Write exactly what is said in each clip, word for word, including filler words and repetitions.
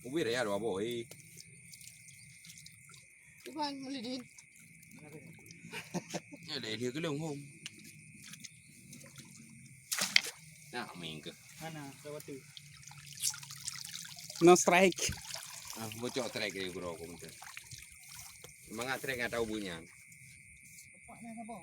Ubit ya dua boh, eh. Iban Mulidin. Ya, dah dia gelung hom. Nah, main ke. Mana? Rawatu. No strike. Ah, bocok strike ke guru aku minta. Semangat strike nggak tahu bunyian. Tempatnya apa?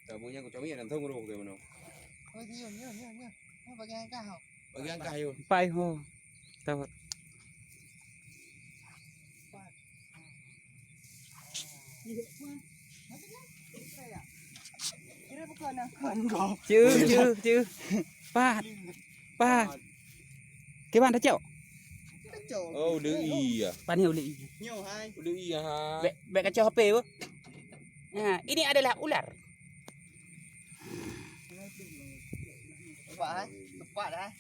Tahu bunyian aku cumi dan tahu guru ke mana. Oh, dia, dia, dia, dia. Oh, bagian kah? Bagian kah, yuk? Pai ho. Tahu. Ceu, ceu, ceu. Pat. Pat. Kiban tacok. Oh, udah iya. Pat ni udah iya. Udah iya, ha. Bek, bek kacau H P, bu. Nah, ini adalah ular. Tepat, eh? Tepat, eh?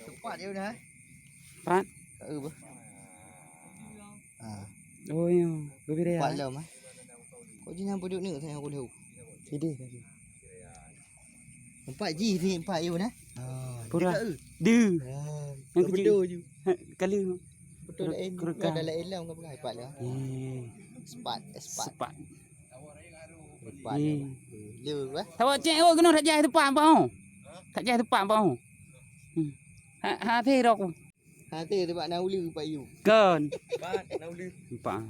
Tepat dia dah, eh? Pat. Tak apa. Ah. Oh, ya. Lebih dia. Tepat lom, eh? Kok jihnyan peuduek neuk sayang aku lheuh? Ideh tadi. Empat jih ni, empat you nah. Ah, Pura. Dekat ke? Deh. Ah, Yang tak kecil. Betul je. Ha, kali. Betul lain. Kerekah. Ada lain lah, bukan empat lah. Hmm. Sepat, eh, sepat. Sepat. Empat Hmm. lah. Leu, eh. Tawa cek oh kena tak jai tepat apa oh. Tak jai tepat apa oh. Hmm. Ha, ha, teh rok. Ha, teh, tepat na ulu, Pak Yu. Kon. Empat, na ulu. Empat.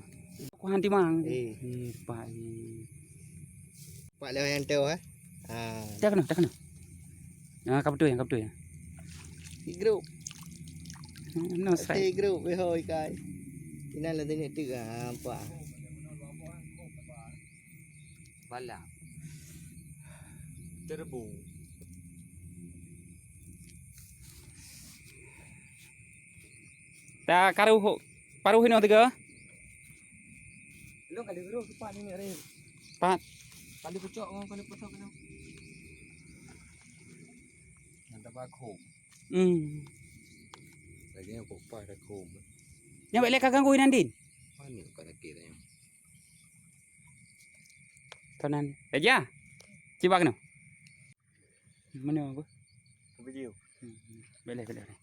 Aku hanti mang. Eh. Eh, empat. Eh. Pak lewat yang tu, eh. Ha. Dah kena, dah kena. Ah, kap betul ya, kap betul ya. Di grup. Hmm, no Di strike. Grup, weh, hoi, kai. Ina lah tengok tu, ha, nampak. Balam. Terbu. Ta karuh, paruh inoe tiga. Lôn kali guru, tepat ni, Rin. Pat. Kali pucok ngon kali pucok kena. Nyang taba khum. Hmm. Lagi nyang kupas dah khum. Nyang bak lé ka ganggu inan din. Mana ka lagi dah nyang. Kanan. Raja. Cibak kena. Mana aku? Video. Hmm, hmm. Boleh, boleh, boleh.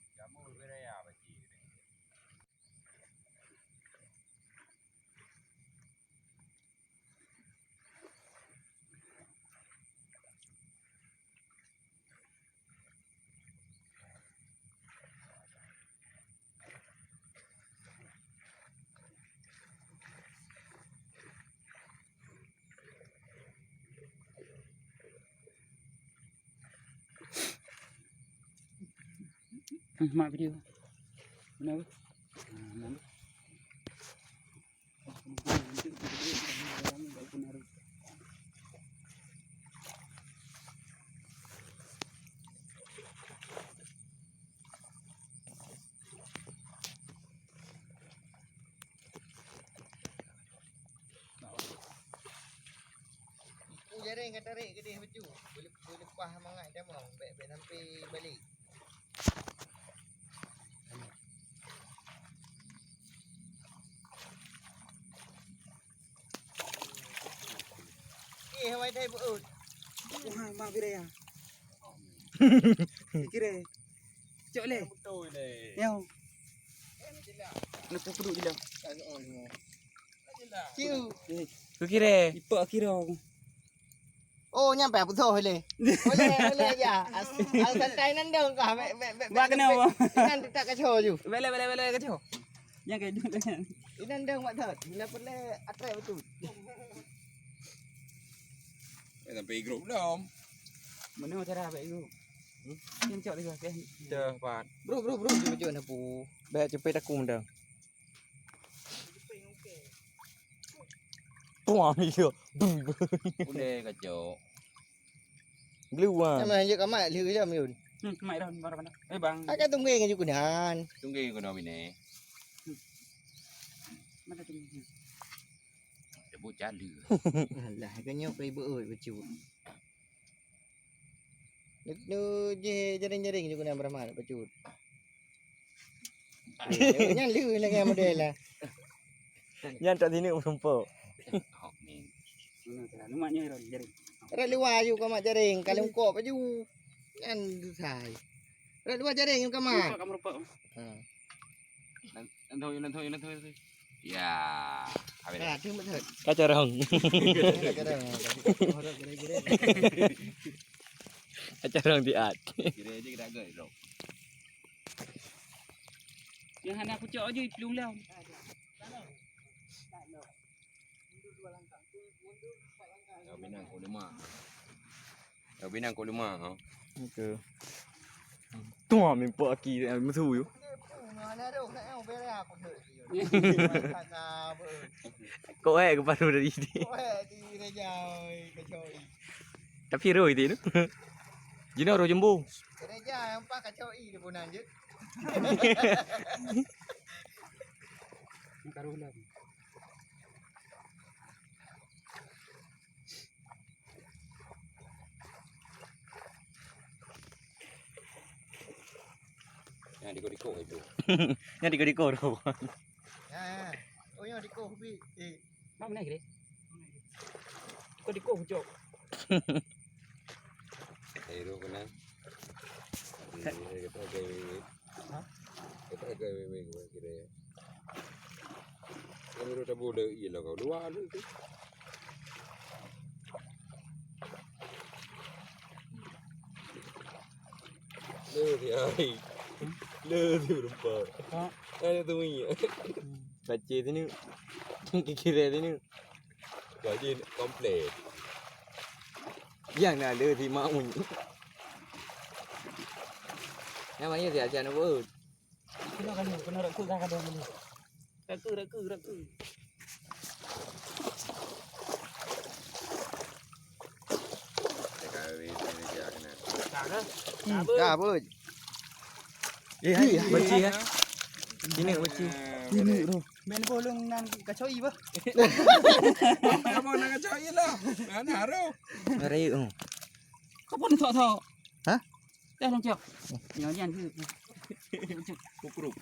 Hmm, mak video. Kenapa? Ah, kenapa? Ibu jareng ka tarék keudeh bacut. Beuleupah mangat tamong, bèk, bèk sampai balek. Eh, hawai thai beuôt. Wah, mak bira ya. Kira. Cok lé. Betul lé. Yo. Nak puduk je lah. Ciu. Kukira. Ipak kira aku. Oh, nyampe aku toh lé. Boleh, boleh aja. As, as santai nandong kah. Bèk, bèk, bèk. Buat kenapa? Kan tak kacau ju. Bela, bela, bela kacau. Jangan kayak gitu. Ini nandong mak thot. Bila perlu atrek betul. Eh, sampai grup belum. Mana cara sampai grup? Hmm? Yang cok lagi kan. Dah, Pat. Bro, bro, bro, jom, jom, dah pu. Bèk cepet aku mendang. Tuang dia. Boleh kacau. Glue ah. Sama je kamat lheuh jam Yun. Hmm, kamat dah, baru mana? Eh, bang. Akan tunggu ngan jukunan. Tunggu ngan kena bini. Mana tu? Dia buat jala. Alah, kan nyok kai beuôt bacut. Lu, lu je jaring-jaring jukunan Brahma nak bacut. Nyan lé lagèe model lah. Nyan tak sini meureumpok. Lemak nyoe ron jaring. Ron luwa aju kau mak jaring, kalau kok baju. Nyan susah. Rot dua jaring, kamat. Meureumpok, meureumpok. Ha. Nan, nan thoi, nan thoi, nan thoi, nan thoi. Ya, habis. Ha, tu betul. Kacau rong. Kacau rong. Horok gere-gere. Kacau rong diat. Gere je kita agak, bro. Yang hana kucok aja, iplueng lam. Kau binang kau lemah. Kau binang kau lemah, ha? Oke. Tuh, mimpi aki, eh, musuh you. Kok eh, kepala dari dia. Tapi roh itu tu. Jino roh jumbo. Karuh lah. Nyan diko-diko itu. Nyan diko-diko tu. Ya, ya. Oh, nyan diko, Bi. Eh. Mak mana gede? Diko-diko, Cok. Eh, roh kena. Kita agak wewe. Ha? Kita agak wewe, gua kira ya. Yang roh tabu le, iya lah kau. Dua le tu. Le di hari. Le di berempat. Ha? Ada tu minyak. Baca sini. Kira sini. Gaji komplit. Yang nak ada di maun. Yang mana dia ajar nak buat? Kena kan, kena rakut dah kadang ni. Rakut, rakut, rakut. Dah kahwin, dia kena. Dah ke? Hmm, dah, Bud. Eh, hai, beci, eh. Sini, beci. Sini, bro. Main bolong nan kacoi bah. Apa nak kacoi lah? Mana haru? Ngeri, oh. Kau pun tak tahu. Hah? Dah, Cok. Nyonya tu. Kukuruk.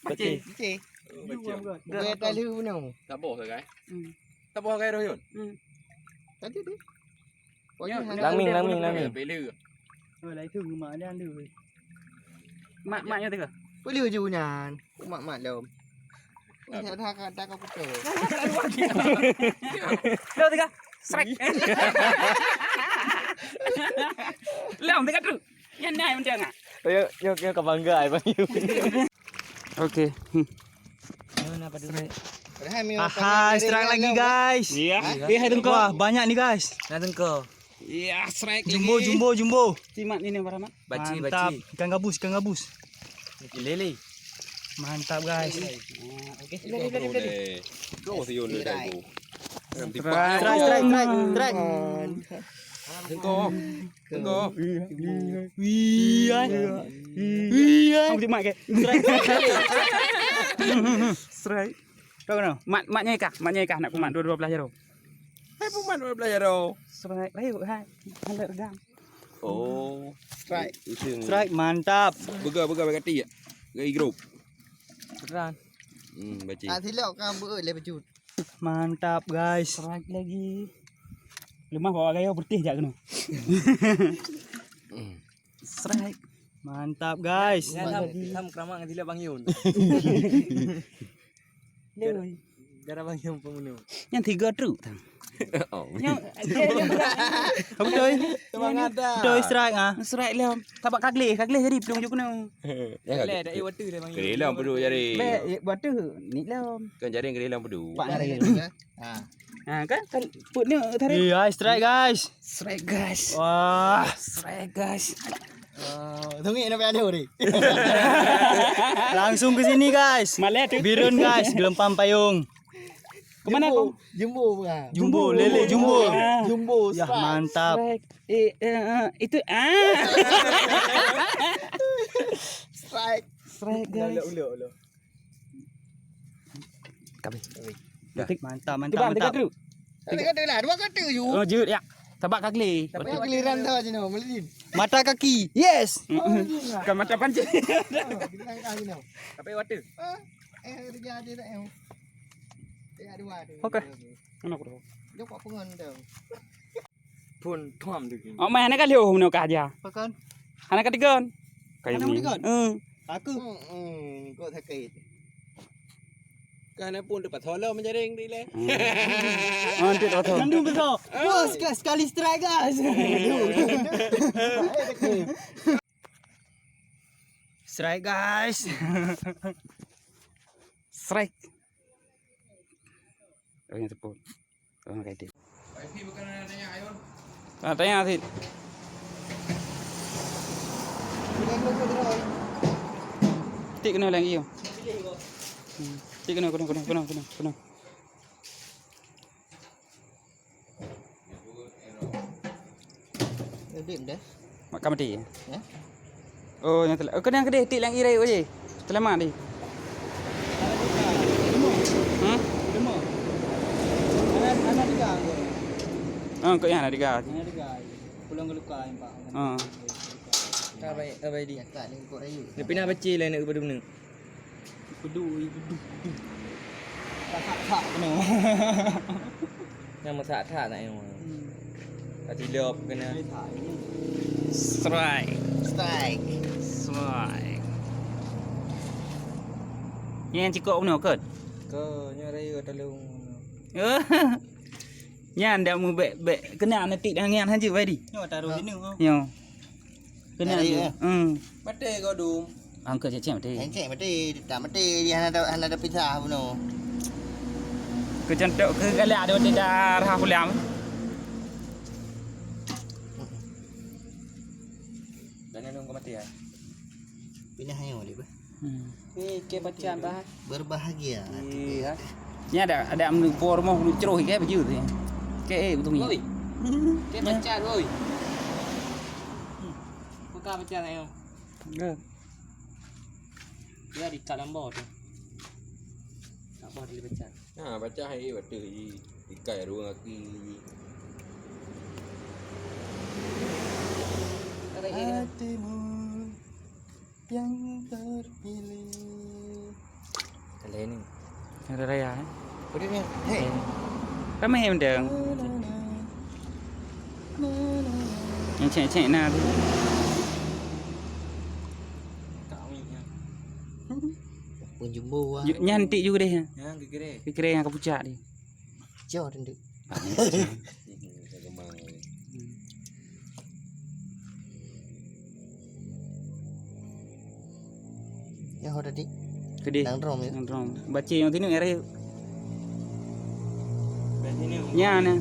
Beci. Beci. Oh, beci. Dah tahu ni. Tak boh, kan? Hmm. Tak boh, kan, Royun? Hmm. Tadi tu. Langming, langming, langming. Bela. Oh, lah itu rumah dia tu. Mak, mak nyoe teuka. Boleh uju nyan. Mak, mak lom. Dah, dah, dah, dah kau kutuk. Lom teuka. Strike. Lom teuka tu. Nyan nai mantong ah. Yo, yo, yo, ka bangga ai bang. Okey. Hmm. Aha, strike lagi, guys. Iya. Wah, banyak ni, guys. Nah, tengko. Iya, strike lagi. Jumbo, jumbo, jumbo. Cimat ni, ni, Rahmat. Baci, baci. Mantap. Ikan gabus, ikan gabus. Lele. Mantap, guys. Ah, okey. Lele, lele, lele. Kau siun ni, Daigo. Strike, strike, strike, strike. Tengko. Tengok. Wih, ai. Wih, ai. Aku mat ke? Strike. Strike. Kau kena. Mat, matnya kah? Matnya kah nak kumat dua, dua belas jarum? Hai, kumat dua belas jarum. Strike. Ayo, hai. Handak regam. Oh. Strike. Strike, mantap. Bega, bega, bega ti. Bega igro. Terang. Hmm, baca. Ah, silap kan beut leh bejut. Mantap, guys. Strike lagi. Lemah bawa gaya bertih jak kena. Strike. Mantap, guys. Ngan ham, ham keramat ngan silap Bang Yun. Lewat. Darah Bang Yun pembunuh. Yang tiga truk tang. Oh. Yang, yang, yang, Betul. Semangat dah. Betul, strike ah. Strike lom. Tabak kagleh, kagleh jadi pelung juk kena. Ya, kagleh. Dah, eh, water dah Bang Yun. Kena hilang peduk jari. Bek, eh, water ni lom. Kan jaring kena hilang peduk. Pak hari. Ha. Ha, kan? Kan put ni tadi. Eh, hai, strike, guys. Strike, guys. Wah. Strike, guys. Oh, tunggu nak ada ni. Langsung ke sini, guys. Malah tu. Birun, guys, gelempang payung. Ke mana kau? Jumbo, jumbo, bukan? Jumbo, lele, jumbo. Ah. Jumbo, ya, strike. Mantap. Strike. Eh, eh, eh, itu ah. Strike. Strike, guys. Ulo, ulo, ulo. Kabeh. Dah. Mantap, mantap, mantap. Tiga kata. Tiga kata lah, dua kata je. Oh, jut ya. Tabak kagli. Tapi giliran dah je no, melidin. Mata kaki. Yes. Bukan mata pancing. Giliran kah je no. Tapi water. Ah, eh, kerja dia tak eh. Eh, ada dua tu. Okey. Mana aku tahu? Dia buat pengon tu. Pun tuam tu. Oh, mai hana ka lheuh meunoe ka aja. Pakon? Hana ka tigon. Kayu ni. Mana ni, Kot? Hmm. Aku. Hmm, hmm, kok sakit. Kan pun tempat solo menjaring di le. Hmm. Oh, nanti tempat solo. Kandung besar. Bos, guys, sekali strike, guys. Strike, guys. Strike. Oh, yang tepuk. Oh, kayak dia. Nak tanya, Sid. Tik kena lagi, yo. Hmm. Tik kena, kena, kena, kena, kena, kena. Mak ka mati. Ya? Oh, nyang teula-, oh, keuneuk keudeh tik lam irée, oh, je. Teulamat di. Hmm? Oh, keu nyan hana tiga. Hana tiga. Pulang ke luka, Pak. Ah. Ka baik, ka baik di. Dia pinah baca lah nak kepada mana. Pedu, pedu, pedu. Tak, tak, tak, kena. Nyang meusak that nak nyoe. Hmm. Ka tilop kena. Strike. Strike. Strike. Nyan cikok bunoe, Kot? Ke, nyoe raya talong. Nyan dak meubek-bek kena netik dengan nyan hanjeuet, Wadi. Nyoe taruh sini, oh. Nyoe. Kena. Raya, tu. Ya? Hmm. Mati kau dum. Angkat cek-cek mati. Cek-cek mati, tak mati, dia hana ada, hana ada pisah bunoe. Keucuntok keu galak ada mati darah pulang. Dan nunggu mati ya. Pinah ayo dia, bah. Hmm. Ni ke bacaan bah. Berbahagia. Iya. Ni ada, ada menumpor mau lu ceroh ke baju tu. Ke, eh, betul ni. Oi. Ke bacaan, oi. Buka bacaan ayo. Ya. Dia di kat lambau tu. Tak apa dia baca. Ha, baca hai baca i ikai ruang aki. Hatimu yang terpilih. Kalau ni. Hari raya, eh? Udah ni. Hei. Ramai yang mendeng. Yang cek-cek na tu. Pun jumbo ah. Nyan tik juga deh. Nyan kekere. Kekere yang ke pucak dia. Jauh tu. Ya, ho tadi. Kedih. Nang drum ya. Nang drum. Baca yang tinu ya raya. Nyan,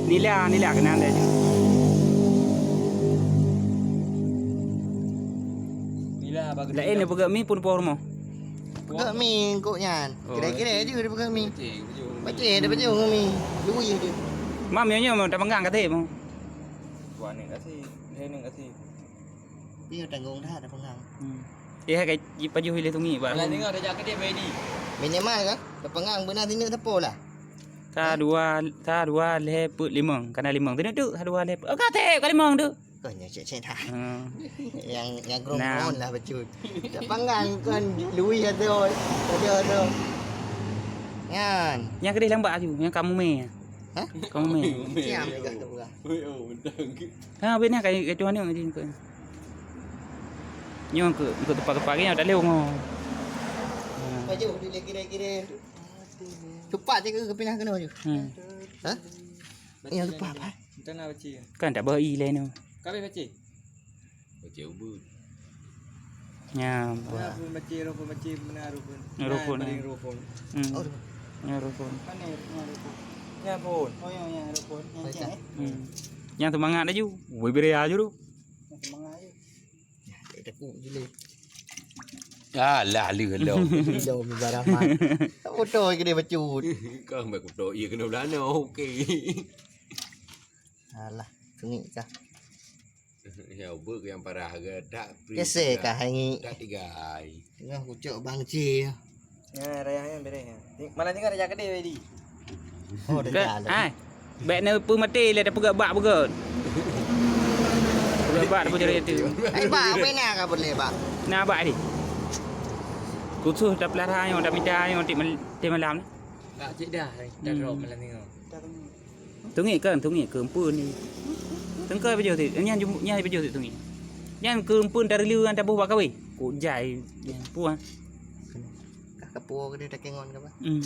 nila, nila kena anda. Nila apa? Lain dia peugah mi pun poh rumoh. Peugah mi kok nyan. Oh. Kira-kira je dia peugah mi. Baca dia baca mi. Lui dia. Mam nyoe nyoe dah pegang kata mo. Tuan ni kasih, saya ni kasih. Dia tanggung dah ada pegang. Hmm. Eh, hai, pajoh ileh tungi, Pak. Alah, tengok, dah jak kedai, Pak Edi. Minimal kan? Dah pegang beuna sini tepo lah. Sa dua, sa dua lhèe peuet limong, kana limong. Teuneuk tu, sa dua lhèe peuet. Oh, ka tép, ka limong tu. Kau nyoe cek-cek dah. Hmm. Yang, yang gerong-gerong lah bacut. Dah panggang kan, lui atau, atau, atau. Nyan. Yang kedai lambat aju, yang kamu meh. Hah? Kamu meh. Siap juga tu lah. Oh, betul. Ha, benar kai, kai tuan ni ngaji kau. Nyoe keu, keu tepat-tepat ni dah lewat. Ha. Baju dia kira-kira. Cepat je ke pindah kena baju. Hmm. Ha? Ni lupa apa? Entah nak baca. Kan tak beri lain tu. Kami baca. Baca ubun. Ya, mana pun baca, rukun baca, mana rukun. Rukun, paling rukun. Hmm. Oh, rukun. Ya, rukun. Mana rukun? Ya, pun. Oh, ya, ya, rukun. Ya, baca, cek, eh. Hmm. Yang semangat laju. Woi, beri aja tu. Yang semangat aja. Ya, tak takut je leh. Alah, lu, lu. Lu, barang mat. Tak foto ke dia bacut. Kau ambil foto, iya kena belana. Okey. Alah, sengit kah? Ya, ubek yang parah ke? Tak free. Kesek kah, hangi? Tak tiga hari. Tengah kucok bangci. Ya, raya yang beres ya. Malam tengah dah jadi, Edi. Oh, dah jalan. Hai. Baik na peumaté lé, dah peugah bak beugöt. Peugah bak, dah peugah tu. Hai, bak, apa na ka boleh, bak? Na bak ni. Khusus dah pelara yang dah minta yang tik mal-, tik malam ni. Tak cik dah, dah drop malam ni. Tungi kan, tungi ke empu ni. Tengkai baju tu, nyan jumbo, nyan baju tu tungi. Nyan keureumpeuen tareuleu ngon taboh bak kawé. Kok jai nyan puah. Ka kapuo keuneuk takengon ka bah? Hmm.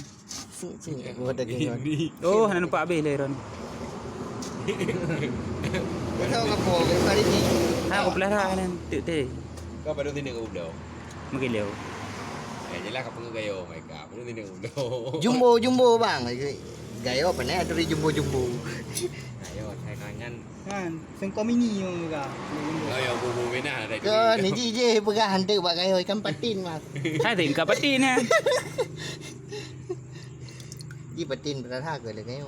Sini kapuo takengon. Oh, hana nampak habéh lé Ron. Kau kapuo ke hari ni? Ha, aku pelara kan. Tek teh. Kau baru sini kau belum? Mungkin leo. Eh, jelas kau pengen gayo mereka. Baru sini kau belum? Jumbo, jumbo bang. Gayo apa ni? Aturi jumbo, jumbo. Gayo, saya kangen. Kan, sengkong mini yang murah. Oh, ya, bubu minah ada. Ke ni ji je peugah hantu bak kayu ikan patin, Mas. Hai, ikan patin, eh. Ji patin berharga le kayu.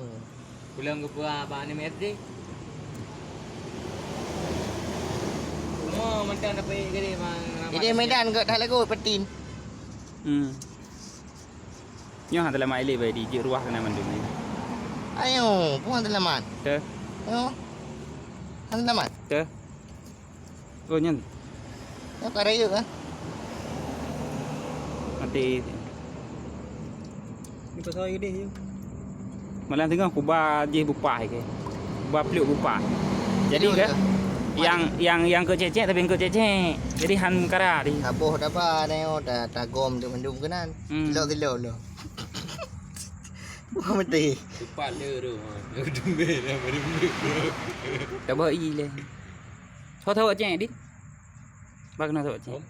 Pulang ke buah bak ni S D. Semua macam dapat gede, Bang. Jadi Medan kau tak lagu patin. Hmm. Nyoe hana teulamat ilée bai di jeuet ruah keunan mandum nyoe. Ayo, peue hana teulamat? Teuh. Ayo. Hana teulamat? Teuh. Oh, nyan. Nyoe ka rayeuk ah. Mati. Ni pasal gede je. Malam tengah kuba jih bupah ke. Kuba pluek bupah. Jadi ke? Yang, yang, yang keu cecek tapi keu cecek. Jadi han kara di. Taboh daba na yo, ta, tagom tu mandum keunan. Hmm. Tilok-tilok lo. Wah, mati. Tepat le tu. Teumbe dah beri. Dah bawa i le. Tho tho cek di. Bak na tho cek.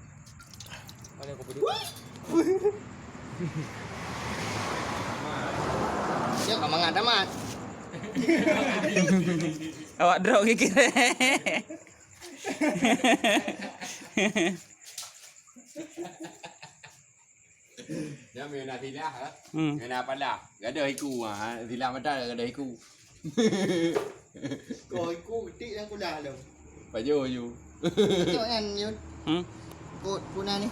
Mana kau pergi? Dia kau mangat amat. Awak drop gigit. Nyan meuna silah, ha? Hmm. Meuna pala. Gadoh iku, ha. Silah mata gadoh iku. Kau iku ketik dan kulah tu. Pajo ju. Tengok kan, Yun. Hmm? Kot puna ni.